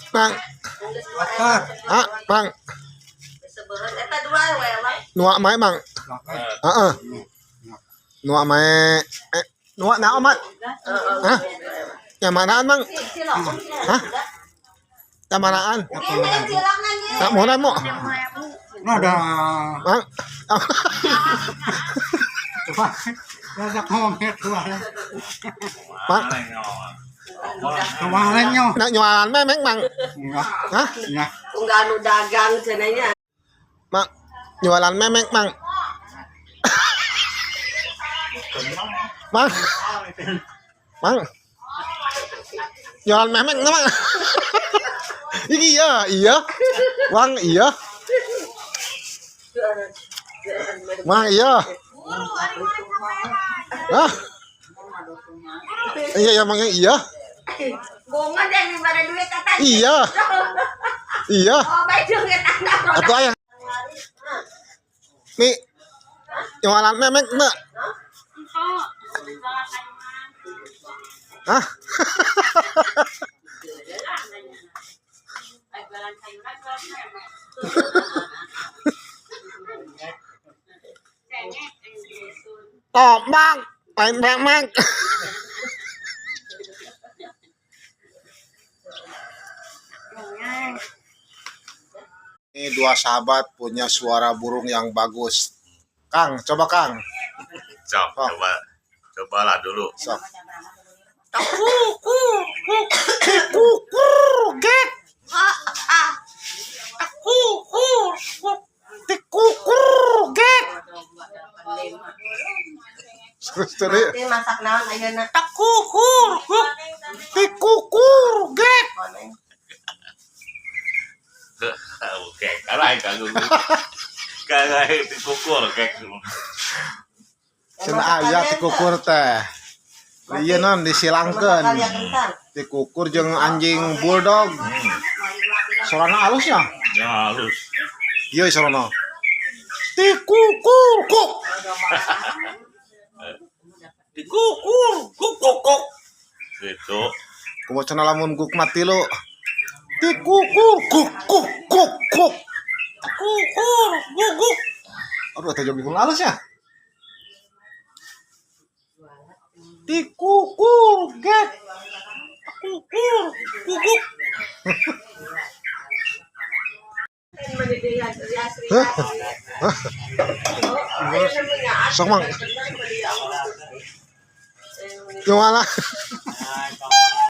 Mang. Ah, Mang. Eta dua we lah. Nuak mae, Mang. Heeh. Nuak mae eh nuak naon, Mat? Hah? Yang manaan, Mang? Hah? Yang manaan? Tak mau mau. Ada. Mang. Coba. Rasa ngomong tua. Mang. Kemarinnya. Nak jualan memeng, Mang. Enggak. Hah? Enggak. Enggak anu dagang cenanya. Mang. Jualan memek, Mang. Mang. Mang. Jualan memek nggak, Mang? Iya, iya. Mang, iya. Mang, iya. Hah? Iya, iya, Mang, iya. Bunga deh pada duit kata. Iya. Iya. Oh, baik dong ya tanda. Atau ayah. Nih, jualan memek nggak? Hah? Top mang, main memek. Ini dua sahabat punya suara burung yang bagus. Kang, coba Kang. Coba, Oh. coba, cobalah dulu. Sok. Tikukur, gek. Tikukur, tikukur, gek. Terus terus. Nanti masak naon ayeuna. Tikukur, tikukur, gek. Oke, karena kagak kagak dikukur kayak Cenah aya tikukur teh. Iya non disilangkeun. Kentang. Tikukur jeung anjing bulldog. Sorana halusnya. Ya halus. Iya sorana. Tikukur kuk. Dikukur, kuk kuk kuk. Gitu. Kumaha cenah lamun guk mati lu. Tikukur kuk kuk kuk kuk. Kukur, guguk. Aduh, teh jogging halus ya. Tikukur gek. Kukur, guguk. Sok, Mang. Gimana?